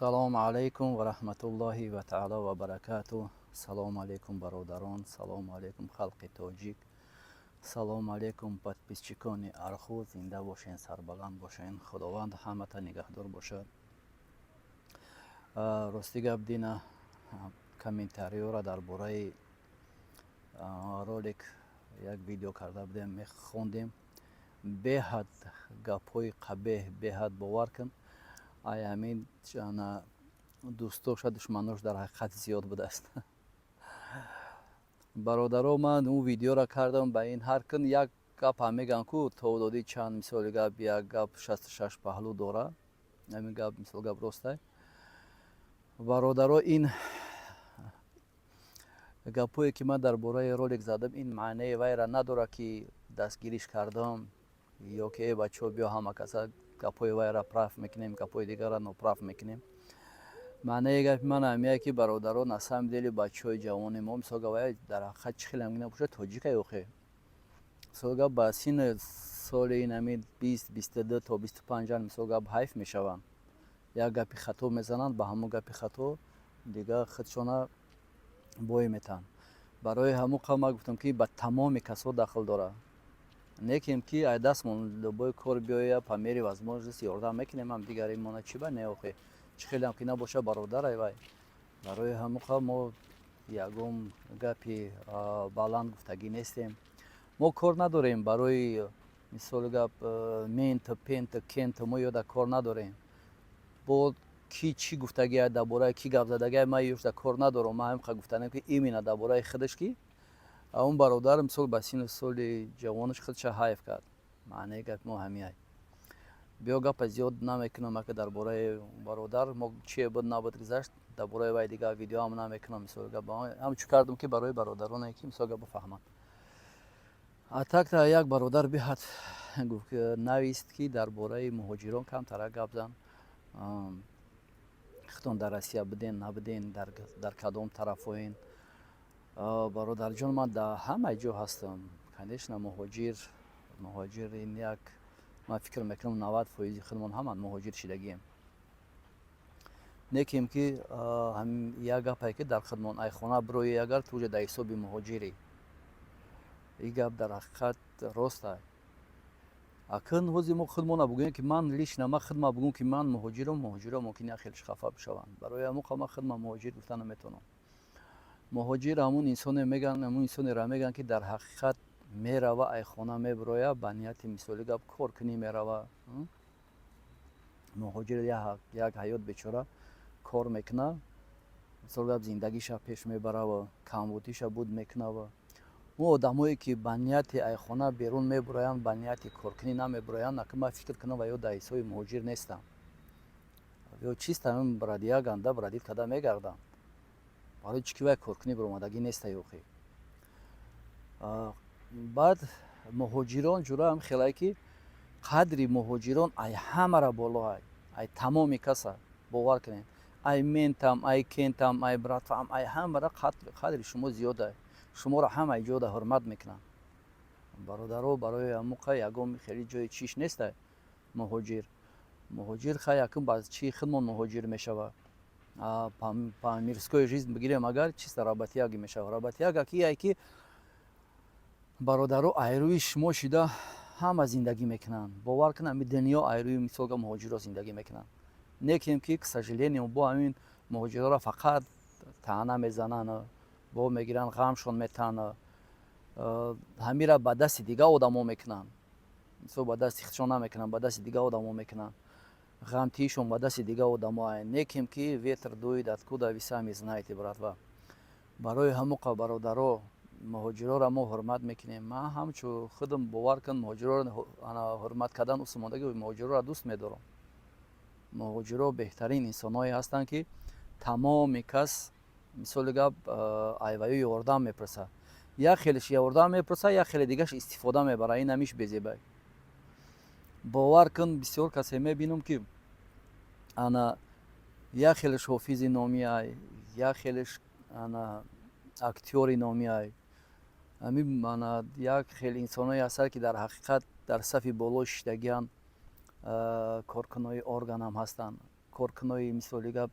Салому алайкум ва раҳматуллоҳи ва таъало ва баракату. Салому алайкум, бародарон, салому алайкум, халқи тоҷик, салому алайкум, подписчикони Арху. Зинда бошен, сарбаланд бошен, Худованд ҳамата нигаҳдор бошад. Рости гап, дина комментариёра дар бораи ролик як видео карда будем, мехондем, беҳад гапҳои қабеҳ, беҳад, бовар кун, ай ҳамин дӯстоша, душманош дар ҳақиқат зиёд будааст. Бародаро, ман он видеоро кардам ба ин ҳар кун як гап ҳам мегӯям, ку то додӣ чанд мисоли гап, як гап 66 паҳлӯ дора. Ҳамин гап, мисол гап, ростай, бародаро. Ин гапҳое, ки ман дар бораи ролик задам, ин маънеи вайра надорад, ки дастгириш кардам ё ки э, бачаҳо, биё, ҳама каса гапҳои вайра прав мекунем, гапҳои дигарро ноправ мекунем. Маънаи гапи ман ҳамия, ки, бародаро, на самом деле бачаҳои ҷавони мо, мисол гап, дар ҳақиқат чӣ хеле набошад, тоҷикай охе. Мисол гап, ба синни соли инами 20, 22 то 25, мисол гап, ҳайф мешаванд. Як гапи хато мезананд, ба ҳамон гапи хато дигар худшона бой метаҳанд. Барои ҳамон қавм ман гуфтам, ки ба тамоми касо дахл дорад, некем ки ай дастмон любой кор биёя, по мере возможности ёрдам мекунем ҳам дигаримона. Чӣ ба не охе, чӣ хелеам ки набошад, бародарай вай. Барои ҳамон қавм мо ягон гапи баланд гуфтагӣ нестем. Мо кор надорем барои, мисоли гап, мент, пент, кент, мо ёда кор надорем. Бо ки чӣ гуфтагия, дар бораи кӣ гап задагия, ман ёшда кор надорам. Ман ҳамин гуфтанем, ки именно дар бораи худаш, ки он бародар, мисол, ба синну соли ҷавонаш худша ҳайф кард. Маънаи гапи мо ҳамиай. Биё, гапа зиёд намекунам ака дар бораи бародар. Мо чие буд, набуд, гузашт. Дар бораи вай дигар видеоам намекунам. Мисол гап, ҳамчун кардам, ки барои бародароне, ки, мисол гап, бифаҳманд. А так-то як бародар биҳад гуфт, навист, ки дар бораи муҳоҷирон камтарак гап зан, худтон дар Россия буден, набуден, дар кадом тарафоен. Бародарҷон, ман дар ҳамаи ҷо ҳастам. Конечно, муҳоҷир, муҳоҷир ин як, ман фикр мекунам, 90 фоизи худмон ҳаман муҳоҷир шидагием. Некем ки як гапае, ки дар худмон ай хона бироӣ, агар ту уже дар ҳисоби муҳоҷирӣ, ин гап дар ҳақиқат рост ай. Акн ҳози мо худмона бигӯем, ки ман лично, ман худма бигӯм, ки ман муҳоҷирам, муҳоҷиро мумкин як хелеш хафа бишаванд. Барои ҳамон ман худма муҳоҷир гуфта наметавонам. Муҳоҷир ҳамун инсоне мегӯянд, ҳамун инсонеро мегӯянд, ки дар ҳақиқат мерава, ай хона мебироя, ба нияти, мисоли гап, кор кунӣ мерава. Муҳоҷир як ҳаёт бечора кор мекуна, мисол гап, зиндагиша пеш мебарава, камбудиша буд мекунава. Он одамое, ки ба нияти ай хона берун мебуроянд, ба нияти коркунӣ намебуроянд, ака, ман фикр кунам, ва ё дар ҳисоби муҳоҷир нестам, ё чист, ҳамин бродяга анда бродить карда мегарданд. Барои чӣ ки вай коркунӣ баромадагӣ неста ёхи. Баъд муҳоҷирон ҷураам хелае, ки қадри муҳоҷирон ай ҳамара боло, ай тамоми каса, бовар кунед, ай ментам, ай кентам, ай братвам, ай ҳамара қадри шумо зиёда. Шуморо ҳамаи ҷода ҳурмат мекунанд, бародаро. Барои ҳамуқа ягон хеле ҷои чиш неста муҳоҷир. Муҳоҷир хай якум ба чи худмон муҳоҷир мешава? По мирской жизнь бигирем агар, чиста работяги мешава. Работяга ки ай ки, бародаро, айрӯи шумо шида ҳама зиндагӣ мекунанд. Бовар кунам, ами дунё айрӯи, мисолга, муҳоҷиро зиндагӣ мекунанд. Некем ки, к сожалению, бо ҳамин муҳоҷирҳоро фақат таъна мезананд, бо мегиранд, ғамшон метаҳанд, ҳамира ба дасти дигар одамо мекунанд. Мисол, ба дасти худшон намекунанд, ба дасти дигар одамо мекунанд, ғамтиишон ба дасти дигар одамо. Некем ки ветер дует откуда, вы сами знаете, братва. Барои ҳамуқа, бародаро, муҳоҷирҳоро мо ҳурмат мекунем. Ман ҳамчун худам, бовар кун, муҳоҷирҳоро ҳурмат кардан усумондаги, муҳоҷирҳоро дӯст медорам. Муҳоҷирҳо беҳтарин инсонҳое ҳастанд, ки тамоми кас, мисоли гап, айваю ёрдам мепурсад. Як хелеш ёрдам мепурсад, як хеле дигаш истифода мебарад. Ин ҳамиш безебай. Бовар кун, бисёр касе мебинам, ки ана як хелеш ҳофизи номиай, як хелеш ана актёри номиай. Ҳамин ана як хел инсонҳое ҳастанд, ки дар ҳақиқат дар сафи боло шиштагианд, коркунои органам ҳастанд. Коркунои, мисоли гап,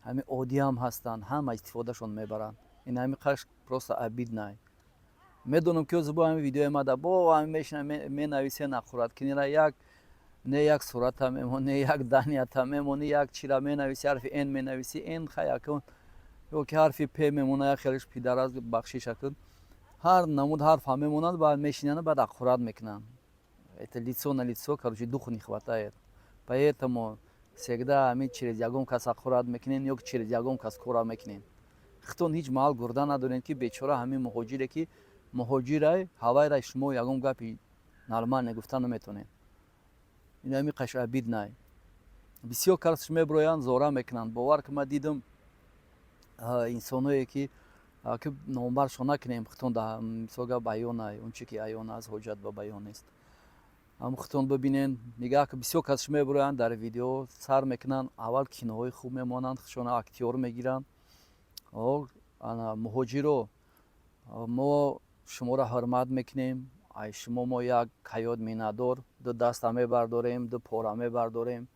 ҳами оддиам ҳастанд, ҳама истифодашон мебаранд. Ин ҳами қаш просто обидно. Медонам, ки ҳозир бо ҳами видеои мада бо ҳами мешина менависен, аққураткунира як не, як сурата мемонӣ, як данията мемонӣ, як чира менависӣ, ҳарфи н менависӣ, н хаякун ё ки ҳарфи п мемона, як хелиш пидараз, бахшиша кун, ҳар намуд ҳарфа мемонад. Баъд мешинанд, баъд аққурат мекунанд. Это лицо на лицо, короче, духу не хватает. Поэтому всегда ҳамин через ягон кас аққурат мекунен ё через ягон кас кора мекунен. Хитон ҳеҷ маҳал гурда надорем, ки бечора ҳамин муҳоҷире, ки муҳоҷирай, ҳавайра шумо ягон гапи нормальне гуфта наметонед. Ин ҳами қаш обидно. Бисёр кас меброянд, зора мекунанд. Бовар ки, ман дидам инсоное, ки номбаршон накунем, хитон мисол гап, баёнай, он чи ки аён аст, ҳоҷат ба баён нест. Ҳам хитон бибинен, нигаҳ ки бисёр кас меброянд, дар видео сар мекунанд, аввал киноҳои хуб мемонанд, худшона актёр мегиранд. Ана муҳоҷиро, мо шуморо ҳурмат мекунем. Ай шумо мо як ҳаёт миннатдор. Ду даста мебардорем, ду пора мебардорем.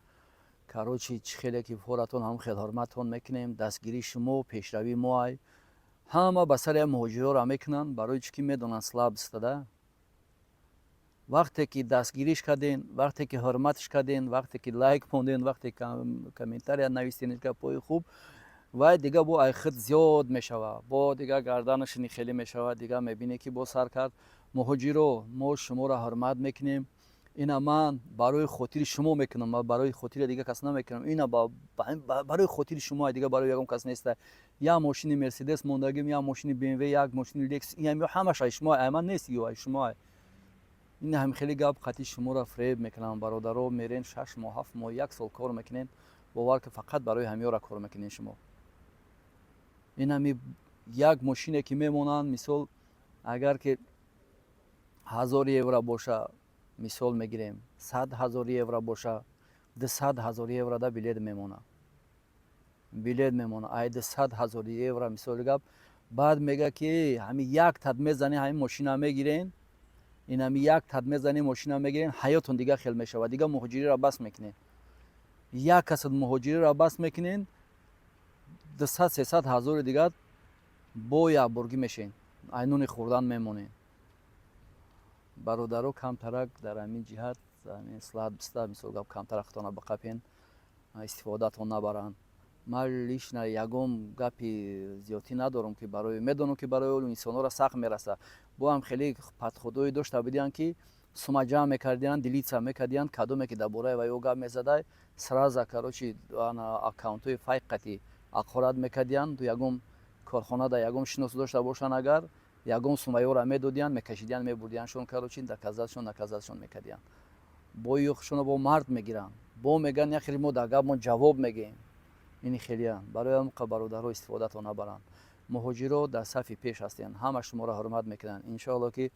Короче, чӣ хеле ки поратон, ҳам хел ҳурматтон мекунем. Дастгирии шумо пешравии мо ай. Ҳама ба сари муҳоҷирора мекунанд, барои чӣ ки медонанд, слабость да. Вақте ки дастгириш карден, вақте ки ҳурматш карден, вақте ки лайк монден, вақте комментария навистен, гапҳои хуб, вай дига бо ай худ зиёд мешава, бо дига гарданаш хеле мешава. Дига мебинӣ, ки бо сар кард. Муҳоҷиро, мо шуморо ҳурмат мекунем. Ина ман барои хотири шумо мекунам, ман барои хотири дига кас намекунам. Ина барои хотири шумо, дига барои ягон кас неста. Як мошини Мерседес мондагим, як мошини БМВ, як мошини Лексус, ҳамаш ай шумо, ай ман нест, ё ай шумо. Ин ҳам хеле гап қатъи шуморо фиреб мекунам, бародаро. Мерен, 6 моҳ, 7 моҳ, як сол кор мекунен. Бовар ки, фақат барои ҳамёра кор мекунен шумо. Ин ҳами як мошине, ки мемонанд, мисол, агар ки 1000 евро боша, мисол мегирем, 100 000 евро боша, 200 000 евро да билет мемона, билет мемона ай 200 000 евро, мисоли гап. Баъд мега, ки ҳами як тад мезани, ҳамин мошина мегирен. Ин ҳами як тад мезани, мошина мегирен, ҳаётон дига хел мешавад, дига муҳоҷириро бас мекунен. Як касат муҳоҷириро бас мекунен, 200, 300 ҳазори дигар бо якборгӣ мешен, айнуни хӯрдан мемонен. Бародаро, камтарак дар ҳамин ҷиҳат слабость а, мисол гап, камтарак худтона биқапен, истифодаатон набаранд. Ман лично ягон гапи зиёдтӣ надорам, ки барои медонам, ки барои инсонҳоро сахт мерасад. Бо ҳам хеле подход ое дошта будиянд, ки сума ҷамъ мекардиянд, делиться мекардиянд. Кадоме ки дар бораи ваё гап мезадай, сразу, короче, аккаунтҳои фейк қати ақорат мекардиянд. Ягон корхонада ягон шинос дошта бошанд, агар ягон сумаёра медодиянд, мекашидиянд, мебурдияншон, короче, доказать шон, наказать шон мекардиянд. Бо ёхшоно бо мард мегиранд, бо мегӯянд, як хеле мо дар гап мо ҷавоб мегӯем. Ини хелиянд. Барои ҳам, бародаро, истифодатон набаранд. Муҳоҷиро дар сафи пеш ҳастанд, ҳама шуморо ҳурмат мекунанд. Иншоалло, ки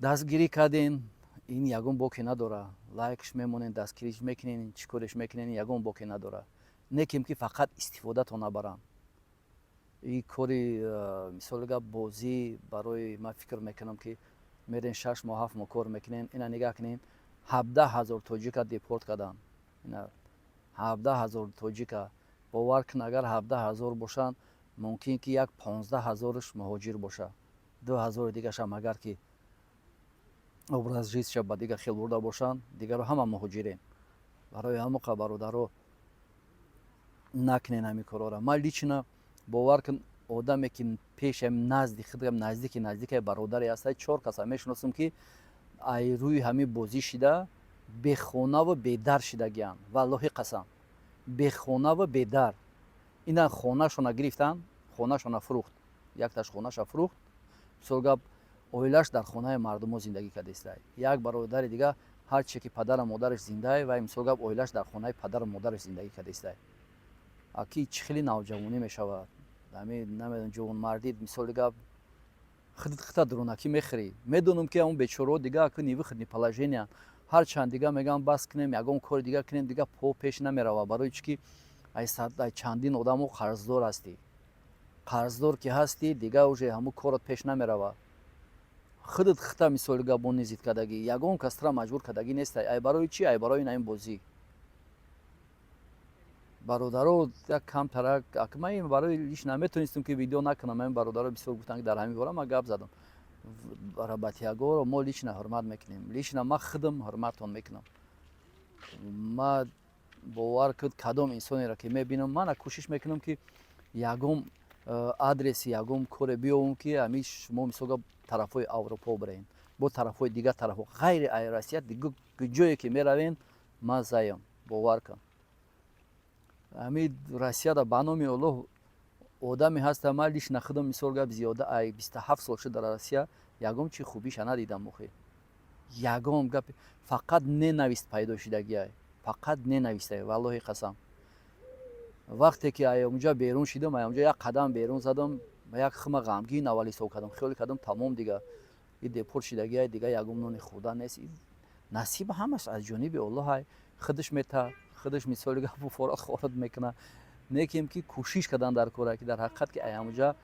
дастгирӣ карден, ин ягон боке надора. Лайкш мемонен, дастгириш мекунен, чӣ кореш мекунен, ягон боке надора. Некем ки фақат истифодатон набаранд. И кори, мисоли гап, бозӣ барои ман фикр мекунам, ки мерен, 6 моҳ, 7 моҳ кор мекунен. Ина нигаҳ кунен, 17 000 тоҷика депорт карданд. Ина 17 000 тоҷика, бовар кун, агар 17 000 бошанд, мумкин ки як 15 ҳазораш муҳоҷир боша, 2000 дигашам, агар ки образ жизнь ша ба дигар хел бурда бошанд, дигаро ҳама муҳоҷирем. Барои ҳамоқа, бародаро, накунен ҳамин корҳоро. Ман лично, бовар кун, одаме, ки пешам, назди худам, наздики наздикаи бародаре ҳаста, чор каса мешиносам, ки ай рӯи ҳамин бозӣ шида, бехонаву бедар шидагианд. Валлоҳи қасам, бехонаву бедар. Ина хонашона гирифтанд, хонашона фурӯхт, якташ хонаша фурӯхт, мисол гап, оилаш дар хонаи мардумо зиндагӣ кардааста. Як бародари дига, ҳарче ки падару модараш зиндае, вай, мисол гап, оилаш дар хонаи падару модараш зиндагӣ кардааста. Ки чӣ хеле навҷавонӣ мешавад, ҳами намедонам, ҷавонмардӣ, мисоли гап, хита дурунакӣ мехӯрӣ. Медонам, ки ҳамон бечораҳо дига аку невыходный положения. Ҳарчанд дига мегӯям, бас кунем, ягон кори дига кунем, дига по пеш намерава. Барои чӣ ки ай чандин одамо қарздор ҳастӣ. Қарздор ки ҳастӣ, дига уже ҳамун корот пеш намерава. Худат хита, мисоли гап, бо низид кардагӣ, ягон кас тра маҷбур кардагӣ нестай. Ай барои чӣ? Ай барои ин бозӣ. Бародаро, як камтарак ман ин барои иш наметонистам, ки видео накунам. Ин бародаро бисёр гуфтанд, ки дар ҳамин бора ман гап задам. Работягоро мо лично ҳурмат мекунем, лично ман худам ҳурматон мекунам. Ма бовар куд, кадом инсонеро ки мебинам, мана кӯшиш мекунам, ки ягон адреси, ягон коре биёвам, ки ҳамин шумо, мисол, тарафҳои Аврупо бираен, бо тарафҳои дигар, тарафҳо ғайри ай Россия, ҷое ки меравен, ман заям. Бовар кун, ҳамин Россияда, ба номи Аллоҳ, одаме ҳаста. Ман лично худам, мисол гап, зиёда ай 27 сол шуд дар Россия, ягон чи хубиша надидам. Охи, ягон гап, фақат ненависть пайдо шидагиай, фақат ненависть ай. Валлоҳи қасам, вақте ки ай онҷа берун шидам, ай онҷа як қадам берун задам, як хима ғамгин аввал ҳисоб кардам. Хиёл кардам, тамом, дига и депорт шидагиай, дига ягон нони хӯрдан нест. Насиб ҳамаш аз ҷониби Аллоҳ, худаш мета, худаш, мисоли гапу, форат хорат мекуна. Некем ки кӯшиш кардан дар кора, ки дар ҳақиқат ки аямуҷа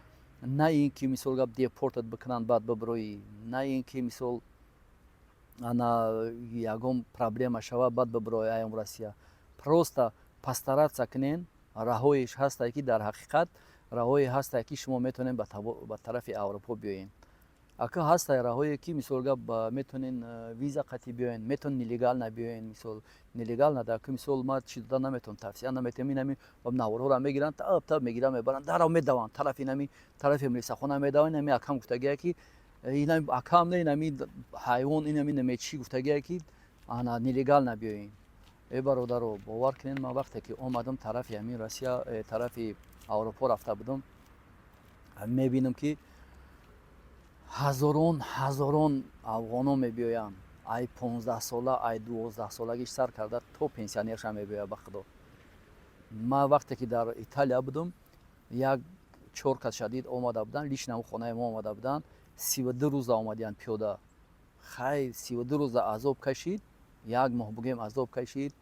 на ин ки, мисол гап, депортат бикунанд, баъд бибироӣ, на ин ки, мисол, ана ягон проблема шава, баъд бибирои аям Россия. Просто постараться кунен. Раҳоеш ҳастае, ки дар ҳақиқат раҳое ҳастае, ки шумо метавонед ба тарафи Аврупо биёен. Ака, ҳастае раҳое, ки, мисол гап, метавонен виза қатӣ биёен, метавон нелегально биёен. Мисол, нелегально дар, мисол, ма чи дода наметавонам, тавсия наметавонам. Инами наворҳоро мегиранд, таб таб мегиранд, мебаранд, дарав медаванд тарафи инами, тарафи милисахона медаванд. Инами акам гуфтагие, ки инами акам не, инами ҳайвон, инами намечӣ гуфтагие, ки ана нелегально биёен. Э, бародаро, бовар кунед, ман вақте ки омадам тарафи ҳамин Россия, тарафи Аврупо рафта будам, мебинам, ки ҳазорон ҳазорон афғонон мебиёянд, ай 15-сола, ай 12-солагиш сар карда то пенсионерша мебиёяд. Ба худо, ман вақте ки дар Италия будам, як чор кас шадид омада буданд, лично хонаи мо омада буданд. 32 рӯза омадиянд пиёда. Хай, 32 рӯза азоб кашид, як моҳ бугем азоб кашид,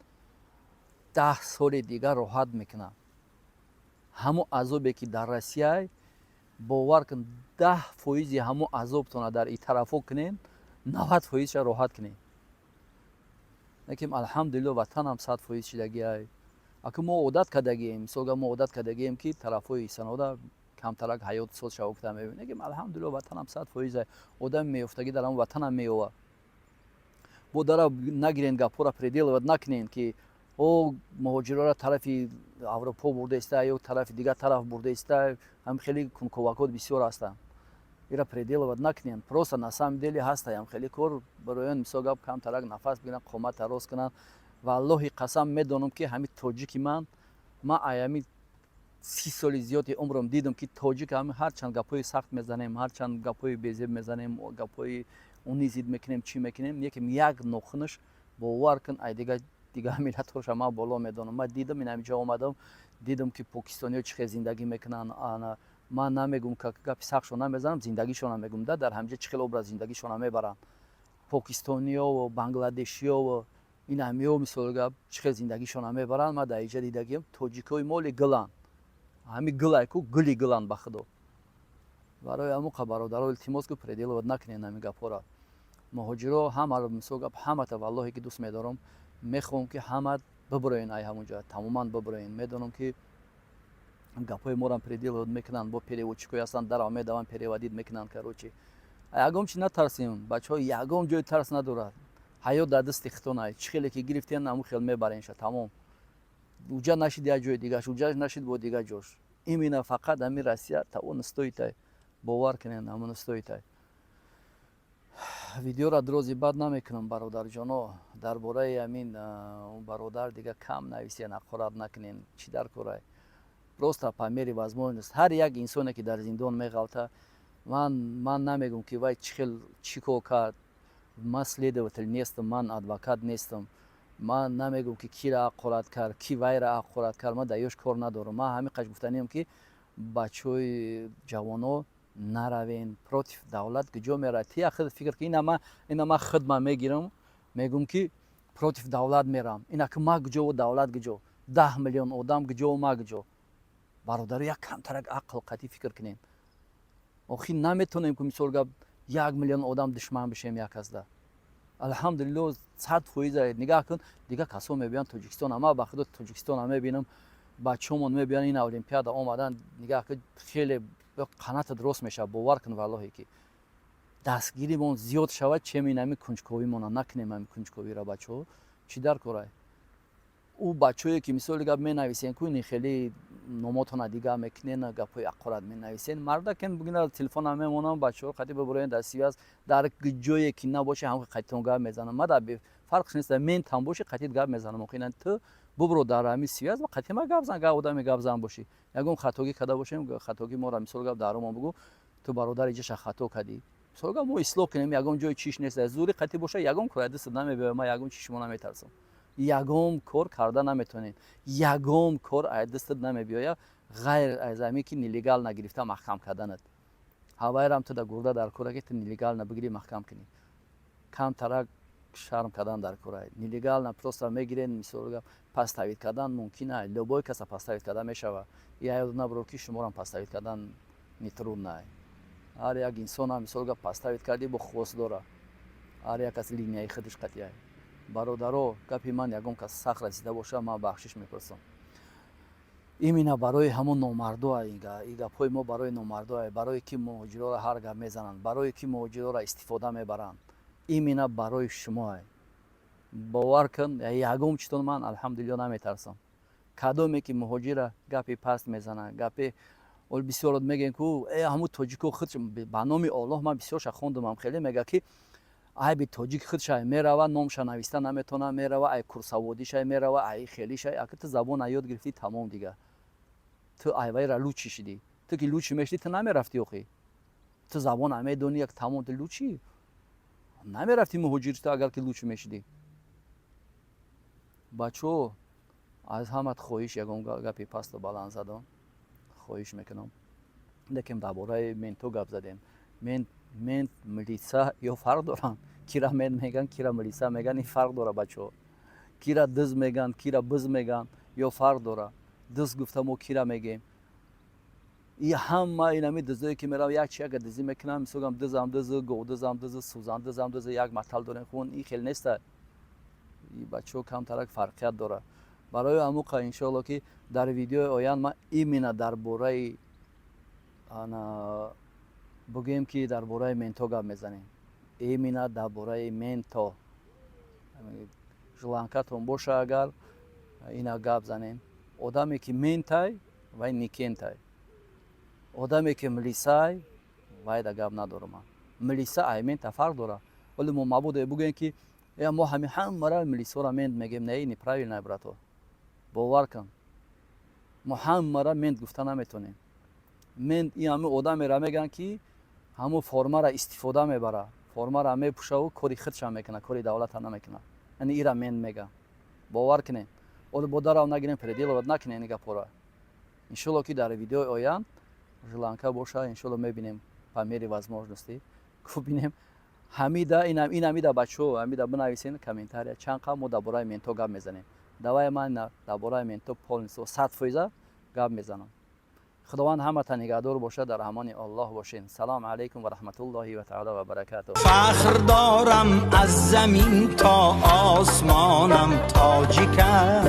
10 соли дигар роҳат мекунад. Ҳамон азобе ки дар Россия, бовар кун, 10 фоизи ҳамон азобтона дар и тарафҳо кунен, 90 фоизша роҳат кунед. Лекин, алҳамдулилло, ватанам 100% шидагиай. Аку мо одат кардагием, мисолга, мо одат кардагием, ки тарафҳои санода камтарак ҳаёт соз шава гуфта мебинем. Лекин, алҳамдулилло, ватанам 100%. Одами меёфтагӣ дар ҳамон ватанам меёвад. Бо дара нагирен, гапҳоро переделывать накунен, ки о муҳоҷирора тарафи Аврупо бурда иста ё тарафи дигар тараф бурда иста. Ҳам хеле кунковакот бисёр ҳастанд, ира переделывать накунем. Просто на самом деле ҳастаям хеле кор бароян, мисол гап, камтарак нафас бигиранд, қомата рост кунанд. Валлоҳи қасам, медонам, ки ҳамин тоҷики ман аями 30 соли зиёди умрам дидам, ки тоҷик ҳами ҳарчанд гапҳои сахт мезанем, ҳарчанд гапҳои безеб мезанем, гапҳои унизить мекунем, чӣ мекунем, лекин як нохунаш, бовар кун, ай дигар миллатҳоша ман боло медонам. Ман дидам, ин ҳаминҷо омадам, дидам, ки покистониҳо чӣ хел зиндагӣ мекунанд. Ана ман намегум, гапи сахтшон намезанам, зиндагишона мегум да, дар ҳаминҷо чӣ хел образ зиндагишона мебаранд покистониёву бангладешиёву ин ҳамиё, мисол гап, чӣ хел зиндагишона мебаранд. Ман дар инҷа дидагиам, тоҷикои моли гиланд, ҳами гилай ку, гили гиланд. Ба худо, барои ҳамуқа, бародаро, илтимос, ку переделывать накунед ҳамин гапҳоро. Муҳоҷиро ҳамаро, мисол гап, ҳамата, валлоҳе ки дӯст медорам, мехоҳам, ки ҳама бибуроен, ай ҳамунҷо тамоман бибуроен. Медонам, ки гапҳои морам переделывать мекунанд, бо переводчикҳое ҳастанд, дарав медаванд, переводить мекунанд. Короче, ягон чи натарсем, бачаҳо, ягон ҷои тарс надорад. Ҳаёт дар дасти хитонай, чӣ хеле ки гирифтен, ҳамун хел мебаренша, тамом. Уҷа нашид, як ҷои дигаш, уҷа нашид, бо дигар ҷош. Именно фақат ҳамин Россия того не стоит ай, бовар кунед, ҳамун не стоит ай. Видеоро дрози бад намекунам, бародарҷоно. Дар бораи ҳамин бародар дига кам нависен, ҳақорат накунен, чӣ дар корай. Просто по мере возможность ҳар як инсоне, ки дар зиндон меғалта, ман намегум, ки вай чӣ хел, чӣ кор кард. Ман следователь нестам, ман адвокат нестам. Ман намегум, ки кира ҳақорат кард, ки вайра ҳақорат кард. Ман дар ёш кор надорам. Ман ҳамин қадр гуфтаниам, ки бачаҳои ҷавоно, наравен против давлат. Куҷо меравад? Ти худ фикр ки ина ман худма мегирам, мегум, ки против давлат мерам. Ина ки ма куҷову давлат куҷо, 10 миллион одам куҷову ма куҷо? Бародаро, як камтарак ақл қатъӣ фикр кунем. Охи, наметонем, ки, мисол гап, 1 миллион одам душман бишем як касда. Алҳамдулилло, 100%. Нигаҳ кун, дигар касо мебиёнд Тоҷикистон. Ма ба худо, Тоҷикистона мебинам. Бачаҳомон мебиён, ин олимпиада омадан, нигаҳ, хеле қанатат рост мешавад. Бовар кун, валлоҳе ки дастгиримон зиёд шавад, чем ин ҳами кунҷковимона накунем. Ҳами кунҷковиро, бачаҳо, чӣ дар корай? Ӯ бачаҳое ки, мисоли гап, менависен ку, ини хеле номотона дигар мекунен, гапҳои аққорат менависен, мардакен бигина, телефонам мемонам, бачаҳо қати бибуроен дар связь, дар ҷое ки набоше ҳам қатитон гап мезанам. Ма дар фарқш нест, ментам боши, қатит гап мезанам. Охина ту бубро дар ҳами связь, қати ма гап зан, гап одами гапзан бошӣ. Ягон хатогӣ карда бошем, хатогӣ моро, мисол гап, дар омон бугӯ: ту, бародар, иҷаша хато кардӣ. Мисол гап, мо ислоҳ кунем, ягон ҷои чиш нест. Зури қатӣ боша, ягон кор дастат намебиёяд. Ма ягон чишмо наметарсам, ягон кор карда наметавонед, ягон кор аз дастат намебиёяд, ғайр аз ҳамин ки нелегал нагирифта маҳкам карданат. Ҳавайрам ту да гурда дар кора ки ту нелегально бигирӣ, маҳкам кунӣ. Камтарак шарм кардан дар кора. Нелегально просто мегирен, мисол гап, подставить кардан мумкин а, любой каса подставить кардан мешава. Я набро ки шуморам подставить кардан нетрудно. Ҳар як инсона, мисол гап, подставить кардӣ, бо хвост дора, ҳар як кас линияи худаш қатъия. Бародаро, гапи ман ягон кас сахт расида боша, ман бахшиш мепурсам. Именно барои ҳамон номардоа и гапҳои мо, барои номардоа, барое ки муҳоҷироро ҳар гап мезананд, барое ки муҳоҷироро истифода мебаранд, именно барои шумоа. Бовар кун, ягон читон ман, алҳамдулилло, наметарсам. Кадоме ки муҳоҷира гапи паст мезанад, гапи ол бисёр мегӯем ку, э, ҳамун тоҷико худ, ба номи Оллоҳ, ман бисёрша хондумам, хеле мега ки айби тоҷик худша, мерава, номша нависта наметавона, мерава, ай курсаводиша мерава, ай хелиша. Ака, ту забона ёд гирифтӣ, тамом, дига ту айвайра лучше шидӣ. Ту ки лучше мешидӣ, ту намерафтӣ. Охи, ту забона медонӣ, як тамом, ту лучше намерафтӣ муҳоҷир. Ту агар ки лучше мешидӣ. Бачаҳо, аз ҳамат хоҳиш, ягон гапи пасту баланд задам, хоҳиш мекунам. Лекин дар бораи менто гап задем. Мент, милиса ё фарқ доранд. Кира мент меган, кира милиса меган, ин фарқ дора, бачаҳо. Кира дыз меган, кира биз меган, ё фарқ дора. Дыз гуфта мо кира мегем? И ҳама инами дызое ки мерав, як чи ага дызӣ мекунам, мисолам, дызам дызы, говдызам дызы, сӯзандызам дызы, як матал дорем. Хун ин хел неста, бачаҳо, камтарак фарқият дора. Барои ҳамуқа, иншоалло, ки дар видеои оянд ман именно дар бораи ана бугӯем ки дар бораи менто гап мезанем, именно дар бораи менто. Желанкатон боша, агар ина гап занем. Одаме ки ментай, вай не кентай. Одаме ки милисай, вай да гап надорам ман. Милиса ай мента фарқ дора. Вале мо мабодо бугӯем ки мо ҳами ҳамара милисора мент мегем, не, неправильно, брато. Бовар кун, мо ҳамара мент гуфта наметонем. Мент ин ҳами одамеро мегӯянд, ки ҳамун формаро истифода мебара, формаро мепӯшаву кори худша мекунад, кори давлата намекунад. Яъне ира мент мегӯянд. Бовар кунед, оле бо дарав нагирем, переделывать накунем ин гапҳоро. Иншолло, ки дар видеои оянд желанка боша, иншолло, мебинем, по мере возможности бинем. Ҳамида ин ҳамида, бачаҳо, ҳамида бинависен комментария, чанд қад мо дар бораи менто гап мезанем. Давай, ман дар бораи менто полностью 100% гап мезанам. Худованд ҳамата нигаҳдор бошад, дар амони Аллоҳ бошед. Салому алайкум ва раҳматуллоҳи ва таъала ва баракатуҳ. Фахр дорам, аз замин то осмонам тоҷикам.